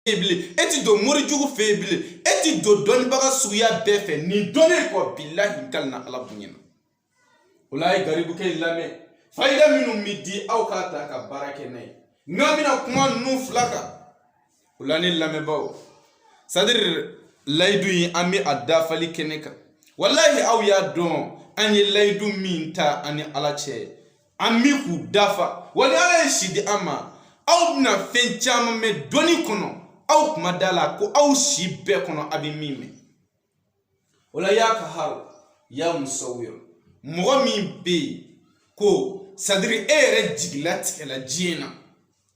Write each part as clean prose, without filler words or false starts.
Yen bilen, e ti don morijugu fɛ yen bilen, e ti don dɔnnibaga suguya bɛɛ fɛ nin dɔnni kɔ. Bilahi, n kalina Ala bonya na. O la, a ye garibukɛ in lamɛn, fayida minnu bɛ di, aw k'a ta ka baara kɛ n'a ye. N'an bɛna kuma ninnu fila kan, o la, ne lamɛnbaaw, c'est-à-dire layidu in, an bɛ a dafali kɛnɛ kan. Walahi, aw y'a dɔn, an ye layidu min ta an ni Ala cɛ, an bɛ k'u dafa. Wali Ala ye si di an ma, aw bɛna fɛn caman mɛn dɔnni kɔnɔ, aw kuma da la ko aw si bɛɛ kɔnɔ a bɛ min mɛn. O la, y'a kaharu ya musawir, mɔgɔ min bɛ yen ko c'est-à-dire e yɛrɛ jigila tigɛla diɲɛ na,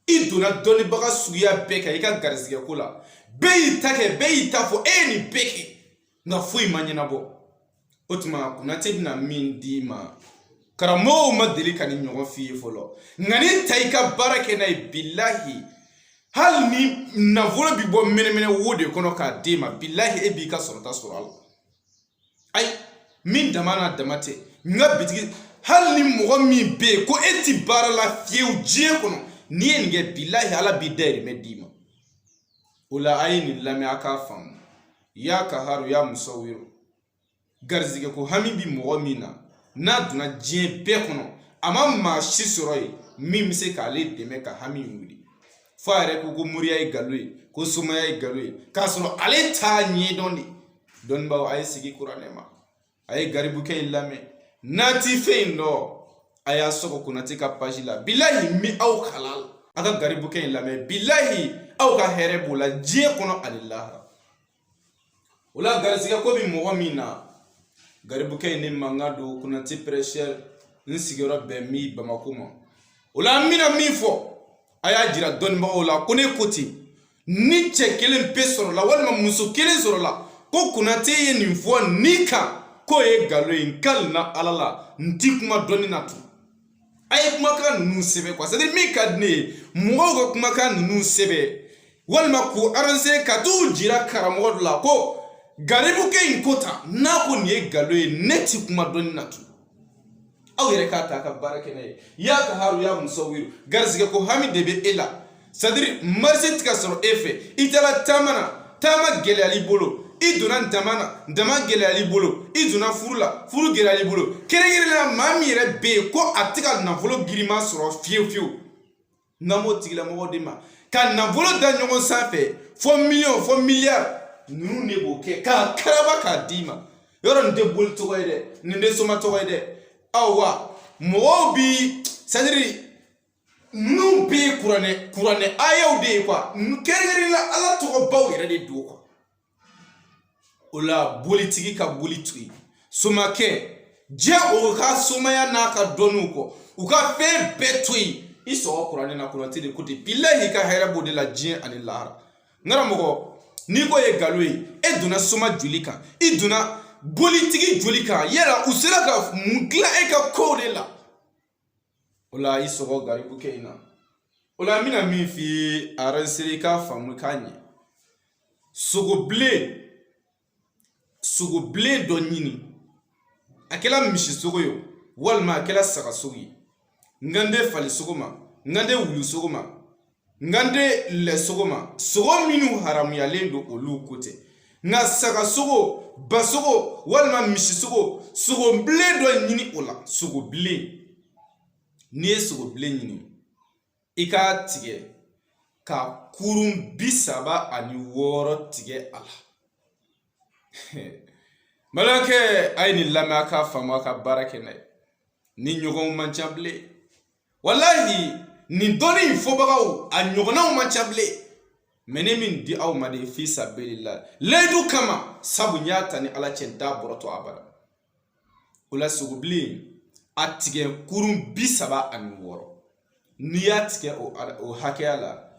i donna dɔnnibaga suguya bɛɛ kan i ka garizigɛ ko la, bɛɛ y'i ta kɛ, bɛɛ y'i ta fɔ, e ye nin bɛɛ kɛ, nka foyi ma ɲɛnabɔ. O tuma, Konate bɛna min d'i ma, karamɔgɔw ma deli ka nin ɲɔgɔn f'i ye fɔlɔ, nka ni ta i ka baara kɛ n'a ye, bilahi, hali ni nafolo bi bɔ mɛnɛmɛnɛ wo de kɔnɔ k'a d'e ma, bilahi, e b'i ka sɔrɔta sɔrɔ a la. Ayi, min dama n'a dama tɛ n ka bitigi. Hali ni mɔgɔ min bɛ yen ko e ti baara la fiyewu diɲɛ kɔnɔ, n'i ye nin kɛ, bilahi, Ala b'i dayirimɛ d'i ma. O la, a ye nin lamɛn, a k'a faamu. Ya kaharu ya musawiru, garizigɛ ko hami bi mɔgɔ min na, n'a donna diɲɛ bɛɛ kɔnɔ, a ma maa si sɔrɔ yen min bɛ se k'ale dɛmɛ ka hami in wuli, fo a yɛrɛ ko ko moriya ye nkalon ye, ko somaya ye nkalon ye, k'a sɔrɔ ale t'a ɲɛdɔn de. Dɔnnibaaw, a ye sigi kuranɛ ma, a ye garibukɛ in lamɛn. N'a ti fɛn in dɔn, a y'a sɔgɔ Konate ka page la. Bilahi, n bɛ aw kala la, a ka garibukɛ in lamɛn. Bilahi, aw ka hɛrɛ b'o la diɲɛ kɔnɔ ani lahara. O la, garisɛgɛ ko bɛ mɔgɔ min na, garibukɛ in ne mankan don. Konate prêcheur, n sigiyɔrɔ bɛn min Bamako ma. O la, an bɛna min fɔ, a y'a jira dɔnnibagaw la ko ne ko ten, ni cɛ kelen pe sɔrɔla walima muso kelen sɔrɔla ko Konate ye nin fɔ nin kan k'o ye nkalon ye, n kalina Ala la, n ti kuma dɔnni na tun. A ye kumakan ninnu sɛbɛn quoi, c'est à dire min ka di ne ye, mɔgɔw ka kumakan ninnu sɛbɛn walima k'u enregistrer ka t'u jira karamɔgɔ dɔ la ko garibukɛ in ko tan, n'a ko nin ye nkalon ye, ne ti kuma dɔnni na tun. Aw yɛrɛ k'a ta ka baara kɛ n'a ye. Ya kaharu ya musawiru, garisɛgɛ ko hami de bɛ e la, c'est à dire marché tɛ ka sɔrɔ e fɛ, i taara taama na, taama gɛlɛyali bolo, i donna dama na, dama gɛlɛyali bolo, i donna furu la, furu gɛlɛyali bolo. Kɛrɛnkɛrɛnnenya, maa min yɛrɛ bɛ yen ko a tɛ ka nafolo girinman sɔrɔ fiyewu fiyewu, n'an b'o tigilamɔgɔ de ma ka nafolo da ɲɔgɔn sanfɛ fɔ miliyɔn, fɔ miliyari, ninnu de b'o kɛ k'a karaba k'a d'i ma. Yɔrɔ nin tɛ boli tɔgɔ ye dɛ, nin tɛ soma tɔgɔ ye dɛ. Awa, mɔgɔw bi, c'est à dire ninnu bɛɛ ye kuranɛ ayaw de ye quoi, kɛrɛnkɛrɛnnenya Ala tɔgɔbaw yɛrɛ de don quoi. O la, bolitigi ka boli to yen, somakɛ diɲɛ, o ka somaya n'a ka dɔnniw kɔ, u ka fɛn bɛɛ to yen, i sɔgɔ kuranɛ na. Kuranɛ de ko ten. Bilahi, ka hɛrɛ b'o de la diɲɛ ani lahara. N karamɔgɔ, n'i ko ye nkalon ye, e donna soma joli kan, i donna bolitigi joli kan, yala u sera ka mun dilan e ka kow de la? O la, i sɔgɔ garibukɛ in na. O la, n bɛna min f'i ye, a enregistrer, i k'a faamu, i k'a ɲɛ. Sogobilen, sogobilen dɔ ɲini, a kɛla misi sogo ye walima a kɛla sagasogo ye, n kan tɛ fali sogo ma, n kan tɛ wulu sogo ma, n kan tɛ lɛ sogo ma, sogo minnu haramuyalen don, olu ko tɛ, nka sagasogo, basogo walima misisogo, sogobilen dɔ ɲini. O la, sogobilen, n'i ye sogobilen ɲini, i k'a tigɛ ka kurun 36 tigɛ a la. Balimakɛ, a ye nin lamɛn, a k'a faamu, a ka baara kɛ n'a ye. Ni ɲɔgɔnw man ca bilen, walahi, nin dɔnni in fɔbagaw, a ɲɔgɔnnaw man ca bilen. Mɛ ne min di aw ma de fi sabilillah, layidu kama, sabu n y'a ta ni Ala cɛ, n t'a bɔrɔtɔ abada. O la, sogobilen, a tigɛ kurun 36. N'i y'a tigɛ o hakɛya la,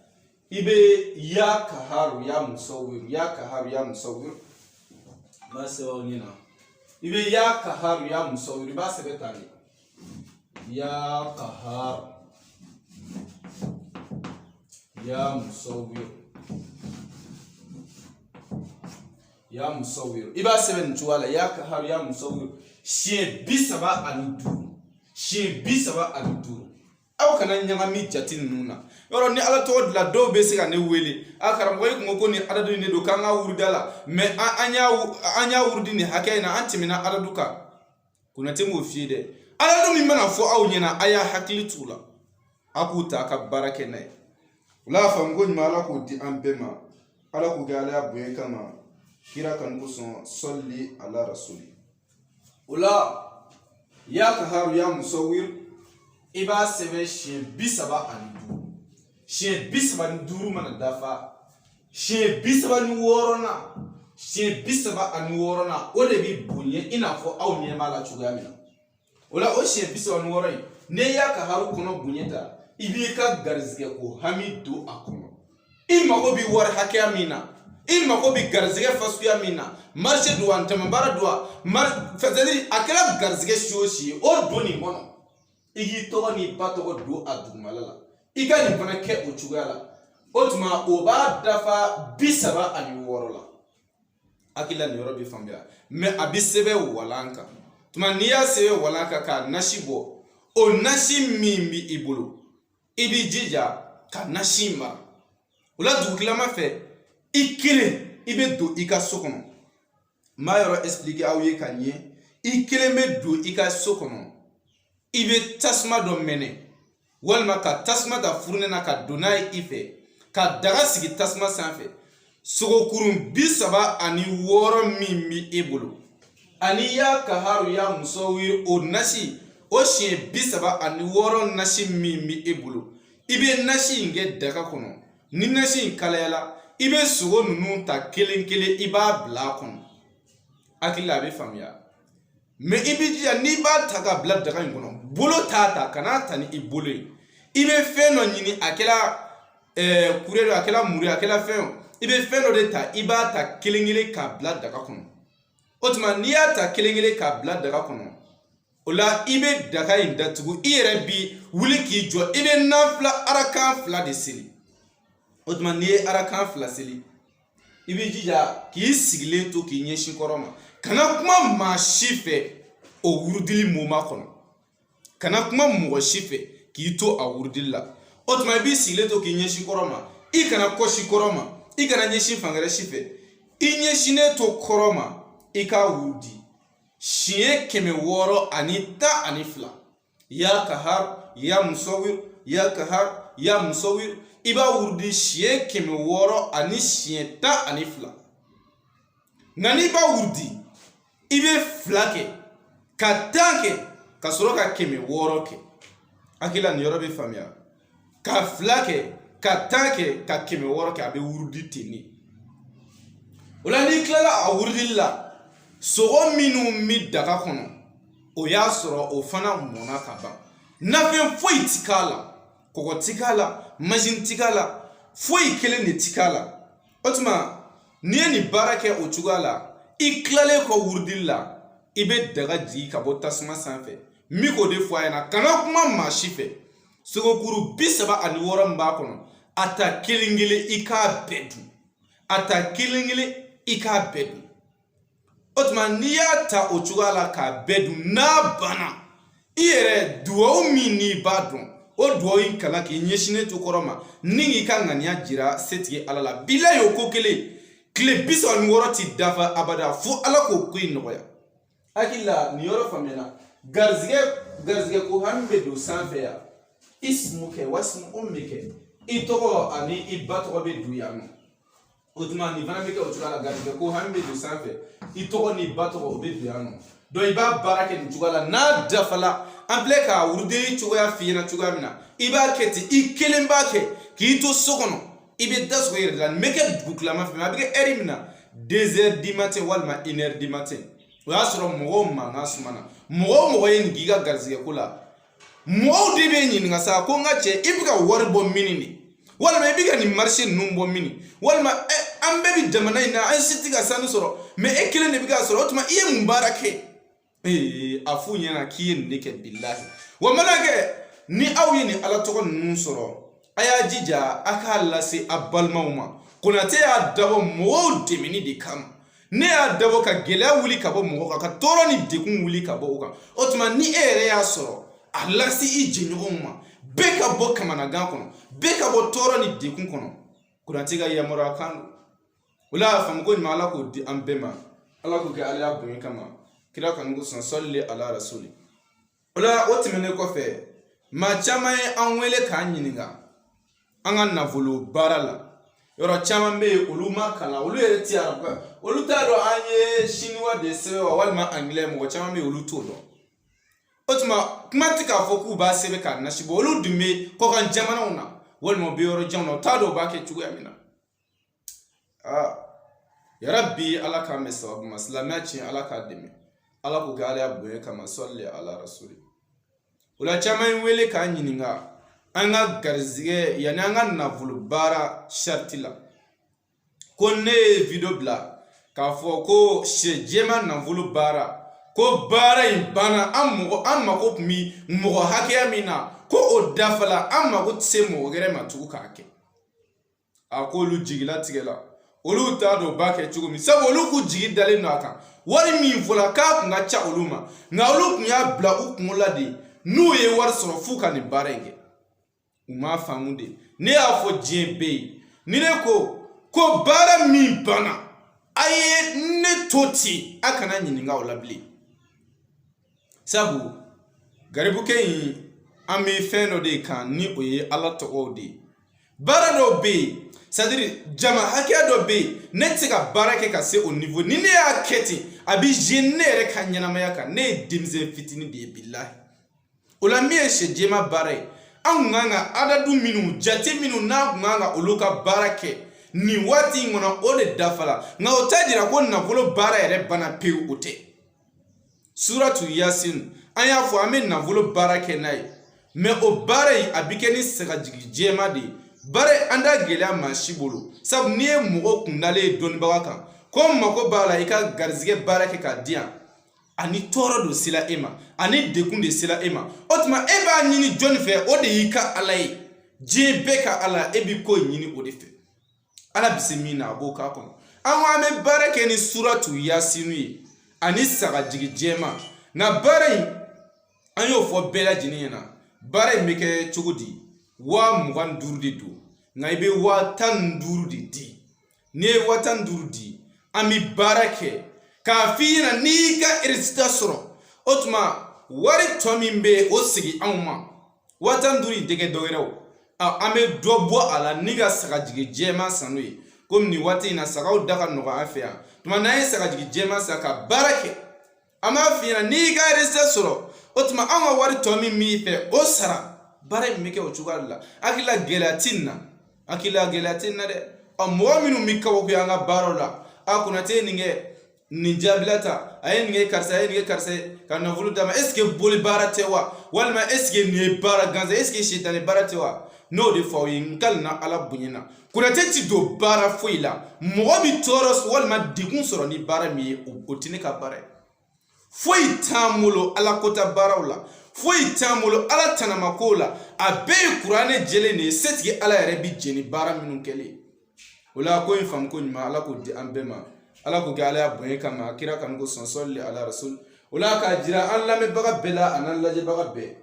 i bɛ ya kaharu ya musawiru, ya kaharu ya musawiru, n b'a sɛbɛn aw ɲɛna. I bɛ ya kaharu ya musawiru, i b'a sɛbɛn tan de: ya kaharu ya musawiru, ya musawiru. I b'a sɛbɛn nin cogoya la: ya kaharu ya musawiru, siɲɛ 35, siɲɛ 35. Aw kana ɲagami jate ninnu na. Yɔrɔ ni Ala tɔgɔ dila, dɔw bɛ se ka ne wele: a karamɔgɔ, i kun ko ko nin adadu in de don k'an ka wurudi a la, mɛ an y'a wurudi nin hakɛ in na, an tɛmɛna adadu kan. Konate m'o f'i ye dɛ. Adadu min mana fɔ aw ɲɛna, a y'a hakili t'u la, a k'u ta a ka baara kɛ n'a ye. O la, faamu ko ɲuman, Ala k'o di an bɛɛ ma. Ala k'o kɛ Ala ya bonya kama, kira kanu kosɔn. Sɔli ala rasuli. O la, ya kaharu ya musawir, i b'a sɛbɛn siɲɛ 35. Siɲɛ 35 mana dafa, siɲɛ 36nan, siɲɛ 36nan, o de bɛ bonya i n'a fɔ aw ɲɛ b'a la cogoya min na. O la, o siɲɛ 36 in, n'i y'a kaharu kɔnɔ bonya ta, i b'i ka garizigɛ ko hami don a kɔnɔ. I mago bɛ wari hakɛya min na, i mago bɛ garizigɛ fasuguya min na, marché don wa, ntɛmɛbaara don wa, c'est à dire a kɛra garizigɛ si o si ye, o don nin kɔnɔ. I k'i tɔgɔ n'i ba tɔgɔ don a dugumala la. I ka nin fana kɛ o cogoya la. O tuma, o b'a dafa 36 la. Hakili la, nin yɔrɔ bɛ faamuya. Mɛ a bɛ sɛbɛn walan kan. Tuma n'i y'a sɛbɛn walan kan k'a nasi bɔ, o nasi min bɛ i bolo, i b'i jija ka nasi mara. O la, dugutilama fɛ, i kelen, i bɛ don i ka so kɔnɔ. N b'a yɔrɔ expliquer aw ye ka ɲɛ. I kelen bɛ don i ka so kɔnɔ, i bɛ tasuma dɔ mɛnɛ, walima ka tasuma ta furunɛ na ka don n'a ye i fɛ, ka daga sigi tasuma sanfɛ. Sogokurun 36 min bɛ e bolo, ani ya kaharu ya musawiri, o nasi, o siɲɛ 36 nasi min bɛ e bolo, i bɛ nasi in kɛ daga kɔnɔ. Ni nasi in kalayala, i bɛ sogo ninnu ta kelen kelen, i b'a bila a kɔnɔ. Hakili la, a bɛ faamuya. Mɛ i b'i jija, n'i b'a ta ka bila daga in kɔnɔ, bolo t'a ta, kan'a ta ni i bolo ye. I bɛ fɛn dɔ ɲini, a kɛra kure a kɛra muru ye, a kɛra fɛn o, i bɛ fɛn dɔ de ta, i b'a ta kelen kelen k'a bila daga kɔnɔ. O tuma, n'i y'a ta kelen kelen k'a bila daga kɔnɔ, o la, i bɛ daga in datugu. I yɛrɛ bi wuli k'i jɔ, i bɛ nafila arakan 2 de seli. O tuma, n'i ye arakan 2 seli, i b'i jija k'i sigilen to k'i ɲɛsin kɔrɔ ma. Kana kuma maa si fɛ o wurudili moment kɔnɔ. Kana kuma mɔgɔ si fɛ k'i to a wurudili la. O tuma, i b'i sigilen to k'i ɲɛsin kɔrɔ ma. I kana kɔsi kɔrɔ ma, i kana ɲɛsin fan wɛrɛ si fɛ. I ɲɛsinnen to kɔrɔ ma, i k'a wurudi siɲɛ 612. Ya kahar ya musawir, ya kahar ya musawir, i b'a wurudi siɲɛ 612. Nka n'i b'a wurudi, i bɛ 2 kɛ ka 10 kɛ, ka sɔrɔ ka 600 kɛ. Hakili la, nin yɔrɔ bɛ faamuya. Ka 2 kɛ, ka 10 kɛ, ka 600 kɛ, a bɛ wurudi ten de. O la, n'i tilala a wurudili la, sogo minnu bɛ daga kɔnɔ, o y'a sɔrɔ o fana mɔnna ka ban. Nafɛn foyi ti k'a la, kɔgɔ ti k'a la, mansin ti k'a la, foyi kelen de ti k'a la. O tuma, n'i ye nin baara kɛ o cogoya la, i tilalen kɔ wurudili la, i bɛ daga jigin ka bɔ tasuma sanfɛ. N bɛ k'o de fɔ a ɲɛna: kana kuma maa si fɛ. Sogokuru 36 min b'a kɔnɔ, a ta kelen kelen, i k'a bɛɛ dun. A ta kelen kelen, i k'a bɛɛ dun. O tuma, n'i y'a ta o cogoya la k'a bɛɛ dun, n'a banna, i yɛrɛ duwawu min n'i b'a dɔn, o duwawu in kalan k'i ɲɛsinnen to kɔrɔ ma, ni k'i ka ŋaniya jira setigi Ala la. Bilayi, o ko kelen, tile 36 ti dafa abada fo Ala k'o ko in nɔgɔya. Hakili la, nin yɔrɔ faamuyana. Garizigɛ ko hami bɛ don sanfɛ yan. Ismu kɛ wasmu ummi kɛ, i tɔgɔ ani i ba tɔgɔ bɛ don yan nɔ. O tuma, nin fana bɛ kɛ o cogoya la. Garizigɛ ko hami bɛ don sanfɛ, i tɔgɔ ni ba tɔgɔ, o bɛ don yan nɔ. Donc i b'a baara kɛ nin cogoya la. N'a dafala, an filɛ ka wurudeli cogoya f'i ɲɛna cogoya min na, i b'a kɛ ten. I kelen b'a kɛ k'i to so kɔnɔ, i bɛ da sɔgɔ i yɛrɛ la. Nin bɛ kɛ dugu tilama fɛ, a bɛ kɛ ɛri min na, 2 heures du matin walima 1 heure du matin, o y'a sɔrɔ mɔgɔw mankan sumana. Mɔgɔ o mɔgɔ ye nin k'i ka garizigɛ ko la, mɔgɔw de bɛ ɲininka sa ko: n ka cɛ, i bɛ ka wari bɔ mini de, walima i bɛ ka nin marché ninnu bɔ mini, walima an bɛɛ bɛ jamana in na, an si tɛ ka sanu sɔrɔ, mɛ e kelen de bɛ k'a sɔrɔ. O tuma, i ye mun baara kɛ? Ee, a f'u ɲɛna k'i ye nin de kɛ. Bilahi, wa mana kɛ, ni aw ye nin Ala tɔgɔ ninnu sɔrɔ, a y'a jija a k'a lase a balimaw ma. Konate y'a dabɔ mɔgɔw dɛmɛni de kama. Ne y'a dabɔ ka gɛlɛya wuli ka bɔ mɔgɔ kan, ka tɔɔrɔ ni degun wuli ka bɔ o kan. O tuma, ni e yɛrɛ y'a sɔrɔ, a lase i jɛɲɔgɔnw ma. Bɛɛ ka bɔ kamanagan kɔnɔ, bɛɛ ka bɔ tɔɔrɔ ni degun kɔnɔ. Konate ka yamaruya kan don. O la faamuko ɲuman, Ala k'o di an bɛɛ ma. Ala k'o kɛ Ala ya bonya kama, kira kanu kosɔn. Sɔli ala rasuli. O la, o tɛmɛnen kɔfɛ, maa caman ye an wele k'an ɲininka an ka nafolo baara la. Yɔrɔ caman bɛ yen, olu ma kalan, olu yɛrɛ ti arabu, olu t'a dɔn an ye siniwa de sɛbɛn wa walima angilɛ. Mɔgɔ caman bɛ yen, olu t'o dɔn. O tuma, kuma tɛ k'a fɔ k'u b'a sɛbɛn k'a nasi bɔ. Olu dun bɛ kɔkan jamanaw na walima u bɛ yɔrɔ janw na, u t'a dɔn u b'a kɛ cogoya min na. Aa yarabi, Ala k'an bɛn sababu ma. Silamɛya tiɲɛ, Ala k'a dɛmɛ. Ala k'o kɛ Ala ya bonya kama. Sɔli ala rasuli. O la, caman ye wele k'an ɲininka an ka garizigɛ yanni an ka nafolo baara sariti la, ko ne ye video bila k'a fɔ ko sɛ jɛman nafolo baara, ko baara in banna. An mɔgɔ, an mako tun bɛ mɔgɔ hakɛya min na, ko o dafala, an mako tɛ se mɔgɔ wɛrɛ ma tugun k'a kɛ. A ko olu jigilatigɛla, olu t'a dɔn u b'a kɛ cogo min, sabu olu k'u jigi dalen don a kan. Wari min fɔla k'a kun ka ca olu ma, nka olu kun y'a bila u kunkolo la de, n'u ye wari sɔrɔ f'u ka nin baara in kɛ. U m'a faamu de. Ne y'a fɔ diɲɛ bɛɛ ye, ni ne ko ko baara min banna, a ye ne to ten, a kana ɲininka o la bilen. Sabu garibukɛ in, an bɛ fɛn dɔ de kan, ni o ye Ala tɔgɔw de ye. Baara dɔw bɛ yen, c'est-à-dire jama hakɛya dɔ bɛ yen, ne tɛ se ka baara kɛ ka se o niveau. Ni ne y'a kɛ ten, a bɛ jouer ne yɛrɛ ka ɲɛnamaya kan. Ne ye denmisɛn fitinin de ye, bilahi. O la, min ye sɛ jɛman baara ye, an kun kan ka adadu minnu jate minnu n'a kun kan ka olu ka baara kɛ nin waati in kɔnɔ, o de dafala. Nka o t'a jira ko nafolo baara yɛrɛ banna pewu, o tɛ. Suratu Yasin, an y'a fɔ an bɛ nafolo baara kɛ n'a ye, mais o baara in, a bɛ kɛ ni sagajigi jɛman de ye. Baara in, an t'a gɛlɛya maa si bolo, sabu n'i ye mɔgɔ kundalen ye dɔnnibaga kan ko n mako b'a la, i ka garizigɛ baara kɛ k'a di yan, ani tɔɔrɔ de sera e ma, ani degun de sera e ma, o tuma e b'a ɲini jɔnni fɛ? O de y'i ka Ala ye, diɲɛ bɛɛ ka Ala. E b'i ko ɲini o de fɛ. Ala bɛ se min na, a b'o k'a kɔnɔ. An ko an bɛ baara kɛ ni suratu Yasinu ye ani sagajigi jɛman. Nka baara in, an y'o fɔ bɛɛ lajɛlen ɲɛna, baara in bɛ kɛ cogo di? 25,000 de don, nka i bɛ 15,000 de di. N'i ye 15,000 di, an bɛ baara kɛ k'a f'i ɲɛna. N'i y'i ka résultat sɔrɔ, o tuma wari tɔ min bɛ yen, o segin anw ma. 15,000 in tɛ kɛ dɔwɛrɛ o, an bɛ dɔ bɔ a la ni ka sagajigi jɛman san n'o ye. Komi nin waati in na, sagaw da ka nɔgɔn an fɛ yan, tuma n'an ye sagajigi jɛman san ka baara kɛ, an b'a f'i ɲɛna, n'i y'i ka résultat sɔrɔ, o tuma anw ka wari tɔ min b'i fɛ, o sara. Baara in bɛ kɛ o cogoya de la. Hakili la gɛlɛya tɛ nin na, hakili la gɛlɛya tɛ nin na dɛ. Ɔ, mɔgɔ minnu bɛ kabakoya an ka baaraw la, a Konate ye nin kɛ, nin jaabila ta, a ye nin kɛ karisa, a ye nin kɛ karisa ye ka nafolo d'a ma, est ce que boli baara tɛ wa? Walima est ce que nin ye baara gansan? Est ce que sitani baara tɛ wa? N'o de fɔ aw ye, n kalina Ala bonya na, Konate ti don baara foyi la mɔgɔ bi tɔɔrɔ walima degun sɔrɔ ni baara min ye, o tɛ ne ka baara ye. Foyi t'an bolo Ala kota baaraw la, foyi t'an bolo Ala tanamakow la. A bɛɛ ye kuranɛ jɛlen de ye, setigi Ala yɛrɛ bi jɛn ni baara minnu kɛlen. O la, ko in faamu ko ɲuman, Ala k'o di an bɛɛ ma. Ala k'o kɛ Ala ya bonya kama, kira kanu kosɔn. Sɔli ala rasul. O la, k'a jira an lamɛnbaga bɛɛ la, a n'an lajɛbaga bɛɛ.